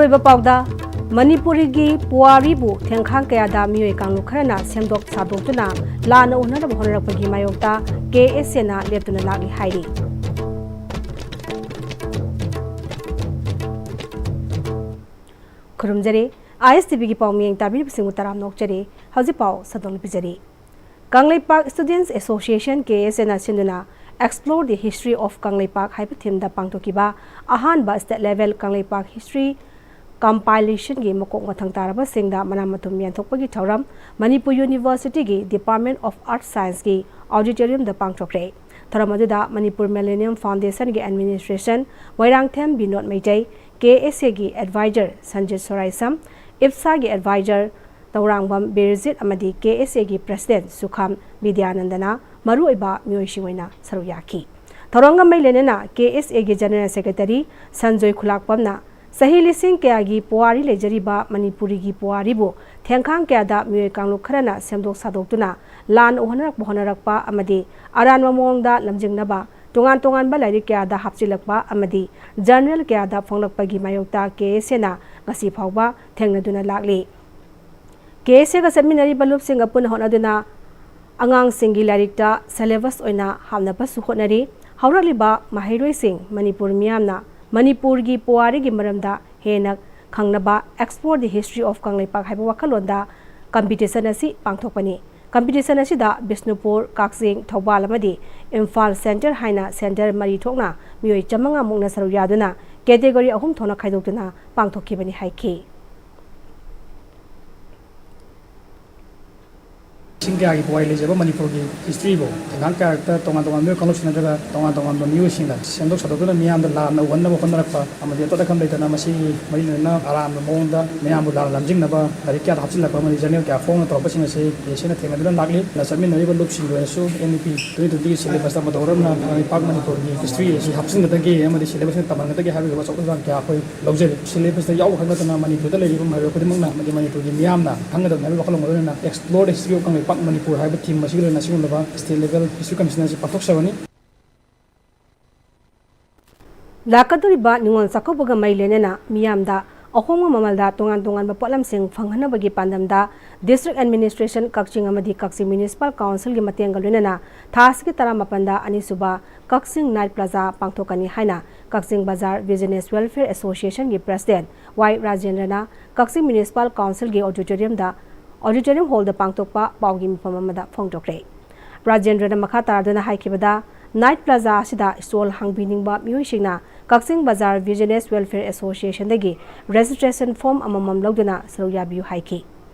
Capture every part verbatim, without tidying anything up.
ꯑꯣꯏꯕ ꯄꯥꯎꯗ, ꯃꯅꯤꯄꯨꯔꯤꯒꯤ ꯄꯨꯋꯥꯔꯤꯕꯨ ꯊꯦꯡꯈꯥꯡ ꯀꯌꯥꯗ ꯃꯤꯑꯣꯏ ꯀꯥꯡꯂꯨꯞ ꯈꯔꯅ ꯁꯦꯝꯗꯣꯛ ꯁꯥꯗꯣꯛꯇꯨꯅ ꯂꯥꯟꯅ ꯎꯍꯟꯅꯕ ꯍꯣꯠꯅꯔꯛꯄꯒꯤ ꯃꯥꯌꯣꯛꯇ ꯀꯦ ꯑꯦꯁ ꯑꯦꯅ ꯂꯦꯞꯇꯨꯅ ꯂꯥꯛꯂꯤ ꯍꯥꯏꯔꯤ꯫ ꯈꯨꯔꯨꯝꯖꯔꯤ꯫ ꯑꯥꯏ ꯑꯦꯁ ꯇꯤ ꯚꯤꯒꯤ ꯄꯥꯎ ꯃꯤꯠꯌꯦꯡ ꯇꯥꯕꯤꯔꯤꯕꯁꯤꯡꯕꯨ ꯇꯔꯥꯝꯅ ꯑꯣꯛꯆꯔꯤ꯫ ꯍꯧꯖꯤꯛ ꯄꯥꯎ ꯁꯟꯗꯣꯛꯅ ꯄꯤꯖꯔꯤ꯫ ꯀꯪꯂꯩꯄꯥꯛ Students Association, ꯀꯦ ꯑꯦꯁ ꯑꯦꯅ ꯁꯤꯟꯗꯨꯅ Explore the History of Kangleipak ꯍꯥꯏꯕ ꯊꯤꯝꯗ ꯄꯥꯡꯊꯣꯛꯈꯤꯕ ꯑꯍꯥꯟꯕ state level ꯀꯪꯂꯩꯄꯥꯛ history compilationꯒꯤ ꯃꯀꯣꯛ ꯃꯊꯪ ꯇꯥꯔꯕꯁꯤꯡꯗ ꯃꯅꯥ ꯃꯊꯨꯝ ꯌꯦꯟꯊꯣꯛꯄꯒꯤ ꯊꯧꯔꯝ ꯃꯅꯤꯄꯨꯔ ꯌꯨꯅꯤꯚꯔꯁꯤꯇꯤꯒꯤ Department of Earth Scienceꯀꯤ auditoriumꯗ ꯄꯥꯡꯊꯣꯛꯈ꯭ꯔꯦ꯫ ꯊꯧꯔꯝ ꯑꯗꯨꯗ ꯃꯅꯤꯄꯨꯔ Millennium Foundationꯒꯤ administration ꯃꯣꯏꯔꯥꯡꯊꯦꯝ ꯕꯤꯅꯣꯗ ꯃꯩꯇꯩ, ꯀꯦ ꯑꯦꯁ ꯑꯦꯒꯤ advisor ꯁꯟꯖꯤꯠ ꯁꯣꯔꯥꯏꯁꯝ, ꯏꯞꯁꯥꯒꯤ advisor ꯇꯧꯔꯥꯡꯕꯝ ꯕꯤꯔꯖꯤꯠ ꯑꯃꯗꯤ ꯀꯦ ꯑꯦꯁ ꯑꯦꯒꯤ president ꯁꯨꯈꯥꯝ ꯕꯤꯗ꯭ꯌꯥꯅꯟꯗꯅ ꯃꯔꯨꯑꯣꯏꯕ ꯃꯤꯑꯣꯏꯁꯤꯡ ꯑꯣꯏꯅ ꯁꯔꯨꯛ ꯌꯥꯈꯤ꯫ ꯊꯧꯔꯝꯒ ꯃꯔꯤ ꯂꯩꯅꯅ ꯀꯦ ꯑꯦꯁ ꯑꯦꯒꯤ general secretary ꯁꯟꯖꯣꯏ ꯈꯨꯂꯥꯛꯄꯝꯅ ꯆꯍꯤ ꯂꯤꯁꯤꯡ ꯀꯌꯥꯒꯤ ꯄꯨꯋꯥꯔꯤ ꯂꯩꯖꯔꯤꯕ ꯃꯅꯤꯄꯨꯔꯤꯒꯤ ꯄꯨꯋꯥꯔꯤꯕꯨ ꯊꯦꯡꯈꯥꯡ ꯀꯌꯥꯗ ꯃꯤꯑꯣꯏ ꯀꯥꯡꯂꯨꯞ ꯈꯔꯅ ꯁꯦꯝꯗꯣꯛ ꯁꯥꯗꯣꯛꯇꯨꯅ ꯂꯥꯟ ꯎꯍꯟꯅꯔꯛꯄ ꯍꯣꯠꯅꯔꯛꯄ ꯑꯃꯗꯤ ꯑꯔꯥꯟꯕ ꯃꯑꯣꯡꯗ ꯂꯝꯖꯤꯡꯅꯕ ꯇꯣꯉꯥꯟ ꯇꯣꯉꯥꯟꯕ ꯂꯥꯏꯔꯤꯛ ꯀꯌꯥꯗ ꯍꯥꯞꯆꯤꯜꯂꯛꯄ ꯑꯃꯗꯤ journal ꯀꯌꯥꯗ ꯐꯣꯡꯂꯛꯄꯒꯤ ꯃꯥꯌꯣꯛꯇ ꯀꯦ ꯑꯦꯁ ꯑꯦꯅ ꯉꯁꯤ ꯐꯥꯎꯕ ꯊꯦꯡꯅꯗꯨꯅ ꯂꯥꯛꯂꯤ꯫ ꯀꯦ ꯑꯦꯁ ꯑꯦꯒ ꯆꯠꯃꯤꯟꯅꯔꯤꯕ ꯂꯨꯞꯁꯤꯡꯒ ꯄꯨꯟꯅ ꯍꯣꯠꯅꯗꯨꯅ ꯑꯉꯥꯡꯁꯤꯡꯒꯤ ꯂꯥꯏꯔꯤꯛꯇ syllabus ꯑꯣꯏꯅ ꯍꯥꯞꯅꯕꯁꯨ ꯍꯣꯠꯅꯔꯤ꯫ ꯍꯧꯔꯛꯂꯤꯕ ꯃꯍꯩꯔꯣꯏꯁꯤꯡ ꯃꯅꯤꯄꯨꯔ ꯃꯤꯌꯥꯝꯅ ꯃꯅꯤꯄꯨꯔꯒꯤ ꯄꯨꯋꯥꯔꯤꯒꯤ ꯃꯔꯝꯗ ꯍꯦꯟꯅ ꯈꯪꯅꯕ Explore the History of Kangleipak ꯍꯥꯏꯕ ꯋꯥꯈꯜꯂꯣꯟꯗ competition ꯑꯁꯤ ꯄꯥꯡꯊꯣꯛꯄꯅꯤ꯫ Competition ꯑꯁꯤꯗ ꯕꯤꯁꯅꯨꯄꯨꯔ, ꯀꯛꯆꯤꯡ, ꯊꯧꯕꯥꯜ ꯑꯃꯗꯤ ꯏꯝꯐꯥꯜ centre ꯍꯥꯏꯅ centre ꯃꯔꯤ ꯊꯣꯛꯅ ꯃꯤꯑꯣꯏ ꯆꯥꯃꯉꯥ ꯃꯨꯛꯅ ꯁꯔꯨꯛ ꯌꯥꯗꯨꯅ category ꯑꯍꯨꯝ ꯊꯣꯛꯅ ꯈꯥꯏꯗꯣꯛꯇꯨꯅ ꯄꯥꯡꯊꯣꯛꯈꯤꯕꯅꯤ ꯍꯥꯏꯈꯤ꯫ ꯂꯤꯁꯤꯡ ꯀꯌꯥꯒꯤ ꯄꯨꯋꯥꯔꯤ ꯂꯩꯖꯕ ꯃꯅꯤꯄꯨꯔꯒꯤ historyꯕꯨ ꯊꯦꯡꯒꯥꯡ ꯀꯌꯥꯔꯛꯇ ꯇꯣꯉꯥꯟ ꯇꯣꯉꯥꯟꯕ ꯃꯤꯑꯣꯏ ꯀꯥꯡꯂꯨꯞꯁꯤꯡ ꯅꯠꯇ꯭ꯔꯒ ꯇꯣꯉꯥꯟ ꯇꯣꯉꯥꯟꯕ ꯃꯤꯑꯣꯏꯁꯤꯡꯅ ꯁꯦꯝꯗꯣꯛ ꯁꯥꯗꯣꯛꯇꯨꯅ ꯃꯤꯌꯥꯝꯗ ꯂꯥꯟꯅ ꯎꯍꯟꯅꯕ ꯍꯣꯠꯅꯔꯛꯄ ꯑꯃꯗꯤ ꯑꯇꯣꯠ ꯑꯈꯝ ꯂꯩꯇꯅ ꯃꯁꯤꯒꯤ ꯃꯔꯤ ꯂꯩꯅꯅ ꯑꯔꯥꯟꯕ ꯃꯑꯣꯡꯗ ꯃꯤꯌꯥꯝꯕꯨ ꯂꯥꯟꯅ ꯂꯝꯖꯤꯡꯅꯕ ꯂꯥꯏꯔꯤꯛ ꯀꯌꯥꯗ ꯍꯥꯞꯆꯤꯜꯂꯛꯄ ꯑꯃꯗꯤ journal ꯀꯌꯥ ꯐꯣꯡꯅ ꯇꯧꯔꯛꯄꯁꯤꯡ ꯑꯁꯤ ꯀꯦ ꯑꯦꯁ ꯑꯦꯅ ꯊꯦꯡꯅꯗꯨꯅ ꯂꯥꯛꯂꯤ꯫ ꯅ ꯆꯠꯃꯤꯟꯅꯔꯤꯕ ꯂꯨꯞꯁꯤꯡꯒꯤ ꯑꯣꯏꯅꯁꯨ N E P twenty twentyꯒꯤ syllabusꯇ ꯃꯇꯧ ꯀꯔꯝꯅ ꯀꯪꯂꯩꯄꯥꯛ ꯃꯅꯤꯄꯨꯔꯒꯤ history ꯑꯁꯤ ꯍꯥꯞꯆꯤꯟꯒꯗꯒꯦ ꯑꯃꯗꯤ syllabusꯇ ꯇꯝꯍꯟꯒꯗꯒꯦ ꯍꯥꯏꯕꯒꯤ ꯑꯆꯧꯕ ꯊꯧꯗꯥꯡ ꯀꯌꯥ ꯑꯩꯈꯣꯏ ꯂꯧꯖꯔꯤ꯫ Syllabusꯇ ꯌꯥꯎꯕ ꯈꯛ ꯅꯠꯇꯅ ꯃꯅꯤꯄꯨꯔꯗ ꯂꯩꯔꯤꯕ ꯃꯍꯩꯔꯣꯏ ꯈꯨꯗꯤꯡꯃꯛꯅ ꯑꯃꯗꯤ ꯃꯅꯤꯄꯨꯔꯒꯤ ꯃꯤꯌꯥꯝꯅ ꯈꯪꯒꯗꯕꯅꯤ ꯍꯥꯏꯕꯒꯤ ꯋꯥꯈꯜꯂꯣꯟ ꯑꯗꯨꯅ Explore the History of Kangleipak Manipur ꯍꯥꯏꯕ theme ꯑꯁꯤꯒꯤ ꯑꯣꯏꯅ ꯑꯁꯤꯒꯨꯝꯂꯕ state level history competition ꯑꯁꯤ ꯄꯥꯡꯊꯣꯛꯆꯕꯅꯤ꯫ ꯂꯥꯛꯀꯗꯧꯔꯤꯕ ꯅꯤꯉꯣꯜ ꯆꯥꯛꯀꯧꯕꯒ ꯃꯔꯤ ꯂꯩꯅꯅ ꯃꯤꯌꯥꯝꯗ ꯑꯍꯣꯡꯕ ꯃꯃꯜꯗ ꯇꯣꯉꯥꯟ ꯇꯣꯉꯥꯟꯕ ꯄꯣꯠꯂꯝꯁꯤꯡ ꯐꯪꯍꯟꯅꯕꯒꯤ ꯄꯥꯟꯗꯝꯗ District Administration ꯀꯛꯆꯤꯡ ꯑꯃꯗꯤ ꯀꯛꯆꯤꯡ Municipal Councilꯒꯤ ꯃꯇꯦꯡꯒ ꯂꯣꯏꯅꯅ ꯊꯥ ꯑꯁꯤꯒꯤ ꯇꯔꯥꯃꯥꯄꯟꯗ ꯑꯅꯤꯁꯨꯕ ꯀꯛꯆꯤꯡ Night Plaza ꯄꯥꯡꯊꯣꯛꯀꯅꯤ ꯍꯥꯏꯅ ꯀꯛꯆꯤꯡ ꯕꯖꯥꯔ Business Welfare Associationꯒꯤ President ꯋꯥꯏ ꯔꯥꯖꯦꯟꯗ꯭ꯔꯅ ꯀꯛꯆꯤꯡ Municipal Councilꯒꯤ Auditoriumꯗ, Auditorium Hallꯗ ꯄꯥꯡꯊꯣꯛꯄ ꯄꯥꯎꯒꯤ ꯃꯤꯐꯝ ꯑꯃꯗ ꯐꯣꯡꯗꯣꯛꯈ꯭ꯔꯦ꯫ ꯔꯥꯖꯦꯟꯗ꯭ꯔꯅ ꯃꯈꯥ ꯇꯥꯔꯗꯨꯅ ꯍꯥꯏꯈꯤꯕꯗ, Night Plaza ꯑꯁꯤꯗ stall ꯍꯥꯡꯕꯤꯅꯤꯡꯕ ꯃꯤꯑꯣꯏꯁꯤꯡꯅ ꯀꯛꯆꯤꯡ ꯕꯖꯥꯔ Business Welfare Associationꯗꯒꯤ registration form ꯑꯃꯃꯝ ꯂꯧꯗꯨꯅ ꯁꯔꯨꯛ ꯌꯥꯕꯤꯌꯨ ꯍꯥꯏꯈꯤ꯫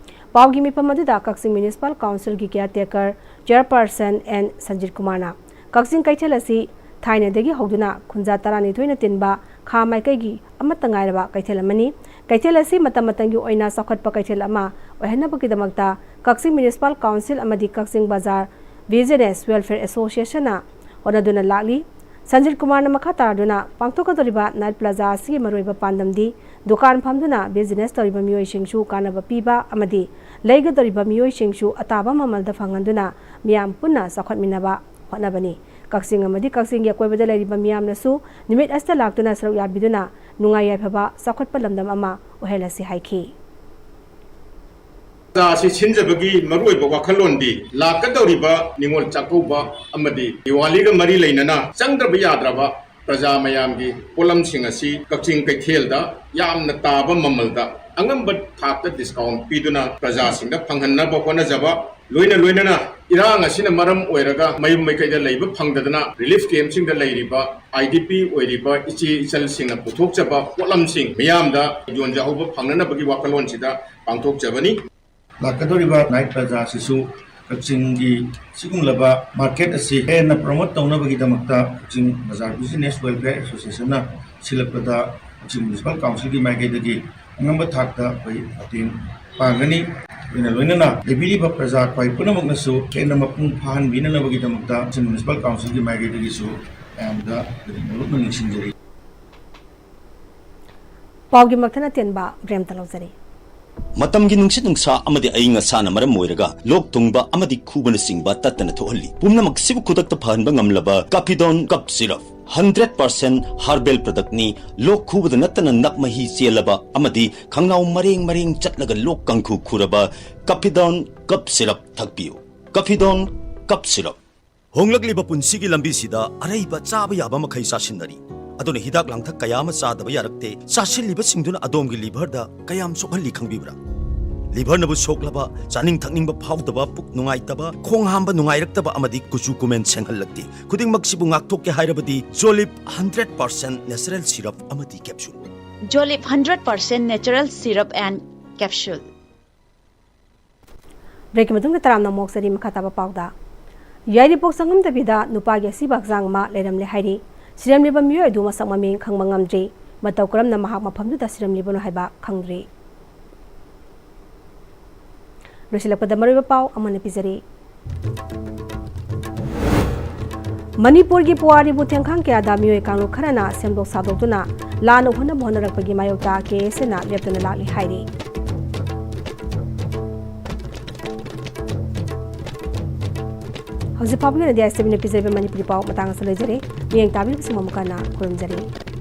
ꯄꯥꯎꯒꯤ ꯃꯤꯐꯝ ꯑꯗꯨꯗ ꯀꯛꯆꯤꯡ Municipal Councilꯒꯤ caretaker chairperson ꯑꯦꯟ ꯁꯟꯖꯤꯠ ꯀꯨꯃꯥꯔꯅ ꯀꯛꯆꯤꯡ ꯀꯩꯊꯦꯜ ꯑꯁꯤ ꯊꯥꯏꯅꯗꯒꯤ ꯍꯧꯗꯨꯅ ꯈꯨꯟꯖꯥ ꯇꯔꯥꯅꯤꯊꯣꯏꯅ ꯇꯤꯟꯕ ꯈꯥ ꯃꯥꯏꯀꯩꯒꯤ ꯑꯃꯠꯇ ꯉꯥꯏꯔꯕ ꯀꯩꯊꯦꯜ ꯑꯃꯅꯤ꯫ ꯀꯩꯊꯦꯜ ꯑꯁꯤ ꯃꯇꯝ ꯃꯇꯝꯒꯤ ꯑꯣꯏꯅ ꯆꯥꯎꯈꯠꯄ ꯀꯩꯊꯦꯜ ꯑꯃ ꯑꯣꯏꯍꯟꯅꯕꯒꯤꯗꯃꯛꯇ ꯀꯛꯆꯤꯡ Municipal Council ꯑꯃꯗꯤ ꯀꯛꯆꯤꯡ ꯕꯖꯥꯔ Business Welfare Associationꯅ ꯍꯣꯠꯅꯗꯨꯅ ꯂꯥꯛꯂꯤ꯫ ꯁꯟꯖꯤꯠ ꯀꯨꯃꯥꯔꯅ ꯃꯈꯥ ꯇꯥꯔꯗꯨꯅ ꯄꯥꯡꯊꯣꯛꯀꯗꯧꯔꯤꯕ Night Plaza ꯑꯁꯤꯒꯤ ꯃꯔꯨꯑꯣꯏꯕ ꯄꯥꯟꯗꯝꯗꯤ ꯗꯨꯀꯥꯟ ꯐꯝꯗꯨꯅ business ꯇꯧꯔꯤꯕ ꯃꯤꯑꯣꯏꯁꯤꯡꯁꯨ ꯀꯥꯟꯅꯕ ꯄꯤꯕ ꯑꯃꯗꯤ ꯂꯩꯒꯗꯧꯔꯤꯕ ꯃꯤꯑꯣꯏꯁꯤꯡꯁꯨ ꯑꯇꯥꯕ ꯃꯃꯜꯗ ꯐꯪꯍꯟꯗꯨꯅ ꯃꯤꯌꯥꯝ ꯄꯨꯟꯅ ꯆꯥꯎꯈꯠꯃꯤꯟꯅꯕ ꯍꯣꯠꯅꯕꯅꯤ꯫ ꯀꯛꯆꯤꯡ ꯑꯃꯗꯤ ꯀꯛꯆꯤꯡꯒꯤ ꯑꯀꯣꯏꯕꯗ ꯂꯩꯔꯤꯕ ꯃꯤꯌꯥꯝꯅꯁꯨ ꯅꯨꯃꯤꯠ ꯑꯁꯤꯗ ꯂꯥꯛꯇꯨꯅ ꯁꯔꯨꯛ ꯌꯥꯕꯤꯗꯨꯅ ꯅꯨꯡꯉꯥꯏ ꯌꯥꯏꯐꯕ ꯆꯥꯎꯈꯠꯄ ꯂꯝꯗꯝ ꯑꯃ ꯑꯣꯏꯍꯜꯂꯁꯤ ꯍꯥꯏꯈꯤ꯫ ꯄ꯭ꯔꯖꯥ ꯑꯁꯤ ꯁꯤꯟꯖꯕꯒꯤ ꯃꯔꯨꯑꯣꯏꯕ ꯋꯥꯈꯜꯂꯣꯟꯗꯤ ꯂꯥꯛꯀꯗꯧꯔꯤꯕ ꯅꯤꯉꯣꯜ ꯆꯥꯛꯀꯧꯕ ꯑꯃꯗꯤ ꯗꯤꯋꯥꯂꯤꯒ ꯃꯔꯤ ꯂꯩꯅꯅ ꯆꯪꯗ꯭ꯔꯕ ꯌꯥꯗ꯭ꯔꯕ ꯄ꯭ꯔꯖꯥ ꯃꯌꯥꯝꯒꯤ ꯄꯣꯠꯂꯝꯁꯤꯡ ꯑꯁꯤ ꯀꯛꯆꯤꯡ ꯀꯩꯊꯦꯜꯗ ꯌꯥꯝꯅ ꯇꯥꯕ ꯃꯃꯜꯗ ꯑꯉꯝꯕ ꯊꯥꯛꯇ discount ꯄꯤꯗꯨꯅ ꯄ꯭ꯔꯖꯥꯁꯤꯡꯗ ꯐꯪꯍꯟꯅꯕ ꯍꯣꯠꯅꯖꯕ, ꯂꯣꯏꯅ ꯂꯣꯏꯅꯅ ꯏꯔꯥꯡ ꯑꯁꯤꯅ ꯃꯔꯝ ꯑꯣꯏꯔꯒ ꯃꯌꯨꯝ ꯃꯩꯀꯩꯗ ꯂꯩꯕ ꯐꯪꯗꯗꯅ relief campꯁꯤꯡꯗ ꯂꯩꯔꯤꯕ IDP ꯑꯣꯏꯔꯤꯕ ꯏꯆꯦ ꯏꯆꯜꯁꯤꯡꯅ ꯄꯨꯊꯣꯛꯆꯕ ꯄꯣꯠꯂꯝꯁꯤꯡ ꯃꯤꯌꯥꯝꯗ ꯌꯣꯟꯖꯍꯧꯕ ꯐꯪꯅꯅꯕꯒꯤ ꯋꯥꯈꯜꯂꯣꯟꯁꯤꯗ ꯄꯥꯡꯊꯣꯛꯆꯕꯅꯤ꯫ ꯂꯥꯛꯀꯗꯧꯔꯤꯕ Night Plaza ꯑꯁꯤꯁꯨ ꯀꯛꯆꯤꯡꯒꯤ ꯁꯤꯒꯨꯝꯂꯕ market ꯑꯁꯤ ꯍꯦꯟꯅ promote ꯇꯧꯅꯕꯒꯤꯗꯃꯛꯇ ꯀꯛꯆꯤꯡ ꯕꯖꯥꯔ Business Welfare Associationꯅ ꯁꯤꯜꯂꯛꯄꯗ ꯀꯛꯆꯤꯡ Municipal Councilꯒꯤ ꯃꯥꯏꯀꯩꯗꯒꯤ ꯑꯉꯝꯕ ꯊꯥꯛꯇ ꯑꯩꯈꯣꯏ ꯃꯇꯦꯡ ꯄꯥꯡꯒꯅꯤ꯫ ꯂꯣꯏꯅ ꯂꯣꯏꯅꯅ ꯂꯩꯕꯤꯔꯤꯕ ꯄ꯭ꯔꯖꯥ ꯑꯩꯈꯣꯏ ꯄꯨꯝꯅꯃꯛꯅꯁꯨ ꯍꯦꯟꯅ ꯃꯄꯨꯡ ꯐꯥꯍꯟꯕꯤꯅꯅꯕꯒꯤꯗꯃꯛꯇ ꯀꯛꯆꯤꯡ Municipal Councilꯒꯤ ꯃꯥꯏꯀꯩꯗꯒꯤꯁꯨ ꯃꯌꯥꯝꯗ ꯅꯣꯂꯨꯛꯅ ꯅꯤꯡꯁꯤꯡꯖꯔꯤ꯫ ꯄꯥꯎꯒꯤ ꯃꯛꯊꯅ ꯇꯦꯟꯕ break ꯑꯃꯇ ꯂꯧꯖꯔꯤ꯫ ꯃꯇꯝꯒꯤ ꯅꯨꯡꯁꯤꯠ ꯅꯨꯡꯁꯥ ꯑꯃꯗꯤ ꯑꯏꯪ ꯑꯁꯥꯅ ꯃꯔꯝ ꯑꯣꯏꯔꯒ ꯂꯣꯛ ꯊꯨꯡꯕ ꯑꯃꯗꯤ ꯈꯨꯕꯅꯆꯤꯡꯕ ꯇꯠꯇꯅ ꯊꯣꯛꯍꯜꯂꯤ꯫ ꯄꯨꯝꯅꯃꯛꯁꯤꯕꯨ ꯈꯨꯗꯛꯇ ꯐꯍꯟꯕ ꯉꯝꯂꯕ Capidon Cough Syrup꯫ Hundred percent herbal ꯄ꯭ꯔꯗꯛꯅꯤ꯫ ꯂꯣꯛ ꯈꯨꯕꯗ ꯅꯠꯇꯅ ꯅꯞ ꯃꯍꯤ ꯆꯦꯜꯂꯕ ꯑꯃꯗꯤ ꯈꯪꯅꯥꯎ ꯃꯔꯦꯡ ꯃꯔꯦꯡ ꯆꯠꯂꯒ ꯂꯣꯛ ꯀꯥꯡꯈꯨ ꯈꯨꯔꯕ ꯀꯐꯤꯗꯣꯟ ꯀꯞ ꯁꯤꯔꯞ ꯊꯛꯄꯤꯌꯨ꯫ ꯀꯐꯤꯗꯣꯟ ꯀꯞ ꯁꯤꯔꯞ꯫ ꯍꯣꯡꯂꯛꯂꯤꯕ ꯄꯨꯟꯁꯤꯒꯤ ꯂꯝꯕꯤꯁꯤꯗ ꯑꯔꯩꯕ ꯆꯥꯕ ꯌꯥꯕ ꯃꯈꯩ ꯆꯥꯁꯤꯟꯅꯔꯤ꯫ ꯑꯗꯨꯅ ꯍꯤꯗꯥꯛ ꯂꯥꯡꯊꯛ ꯀꯌꯥ ꯑꯃ ꯆꯥꯗꯕ ꯌꯥꯔꯛꯇꯦ꯫ ꯆꯥꯁꯤꯜꯂꯤꯕꯁꯤꯡꯗꯨꯅ ꯑꯗꯣꯝꯒꯤ ꯂꯤꯚꯔꯗ ꯀꯌꯥꯝ ꯁꯣꯛꯍꯜꯂꯤ ꯈꯪꯕꯤꯕ꯭ꯔꯥ? ꯂꯤꯚꯔꯅꯕꯨ ꯁꯣꯛꯂꯕ, ꯆꯥꯅꯤꯡ ꯊꯛꯅꯤꯡꯕ ꯐꯥꯎꯗꯕ, ꯄꯨꯛ ꯅꯨꯡꯉꯥꯏꯇꯕ, ꯈꯣꯡ ꯍꯥꯝꯕ ꯅꯨꯡꯉꯥꯏꯔꯛꯇꯕ ꯑꯃꯗꯤ ꯀꯨꯆꯨ ꯀꯨꯃꯦꯟ ꯁꯦꯡꯍꯜꯂꯛꯇꯦ꯫ ꯈꯨꯗꯤꯡꯃꯛꯁꯤꯕꯨ ꯉꯥꯛꯊꯣꯛꯀꯦ ꯍꯥꯏꯔꯕꯗꯤ ꯖꯣꯂꯤꯞ ꯍꯟꯗ꯭ꯔꯦꯠ ꯄꯥꯔꯁꯦꯟ natural syrup ꯑꯃꯗꯤ capsule꯫ Jolip hundred percent natural syrup and capsule. ꯕ꯭ꯔꯦꯛꯀꯤ ꯃꯇꯨꯡꯗ ꯇꯔꯥꯝꯅ ꯑꯃꯨꯛ ꯆꯠꯂꯤ ꯃꯈꯥ ꯇꯥꯕ ꯄꯥꯎꯗ꯫ ꯌꯥꯏꯔꯤꯄꯣꯛ ꯆꯪꯉꯝꯗꯕꯤꯗ ꯅꯨꯄꯥꯒꯤ ꯑꯁꯤꯕ ꯍꯛꯆꯥꯡ ꯑꯃ ꯂꯩꯔꯝꯂꯦ ꯍꯥꯏꯔꯤ꯫ ꯁꯤꯔꯝꯂꯤꯕ ꯃꯤꯑꯣꯏ ꯑꯗꯨ ꯃꯁꯛ ꯃꯃꯤꯡ ꯈꯪꯕ ꯉꯝꯗ꯭ꯔꯤ꯫ ꯃꯇꯧ ꯀꯔꯝꯅ ꯃꯍꯥꯛ ꯃꯐꯝꯗꯨꯗ ꯁꯤꯔꯝꯂꯤꯕꯅꯣ ꯍꯥꯏꯕ ꯈꯪꯗ꯭ꯔꯤ꯫ ꯂꯣꯏꯁꯤꯜꯂꯛꯄꯗ ꯃꯔꯨꯑꯣꯏꯕ ꯄꯥꯎ ꯑꯃꯅ ꯄꯤꯖꯔꯤ꯫ ꯃꯅꯤꯄꯨꯔꯒꯤ ꯄꯨꯋꯥꯔꯤꯕꯨ ꯊꯦꯡꯈꯥꯡ ꯀꯌꯥꯗ ꯃꯤꯑꯣꯏ ꯀꯥꯡꯂꯨꯞ ꯈꯔꯅ ꯁꯦꯝꯗꯣꯛ ꯁꯥꯗꯣꯛꯇꯨꯅ ꯂꯥꯟꯅ ꯍꯣꯠꯅꯕ ꯍꯣꯠꯅꯔꯛꯄꯒꯤ ꯃꯥꯌꯣꯛꯇ ꯀꯦ ꯑꯦꯁ ꯑꯦꯅ ꯂꯦꯞꯇꯅ ꯂꯥꯛꯂꯤ ꯍꯥꯏꯔꯤ꯫ ꯍꯧꯖꯤꯛ ꯐꯥꯎꯕꯒꯤ ꯑꯣꯏꯅꯗꯤ ꯑꯥꯏ ꯑꯦꯁ ꯇꯤ ꯚꯤꯅ ꯄꯤꯖꯔꯤꯕ ꯃꯅꯤꯄꯨꯔꯤ ꯄꯥꯎ ꯃꯇꯥꯡ ꯑꯁꯤꯗ ꯂꯣꯏꯖꯔꯦ꯫ ꯃꯤꯠꯌꯦꯡ ꯇꯥꯕꯤꯔꯤꯕꯁꯤꯡ ꯑꯃꯨꯛ ꯍꯟꯅ ꯈꯨꯔꯨꯝꯖꯔꯤ꯫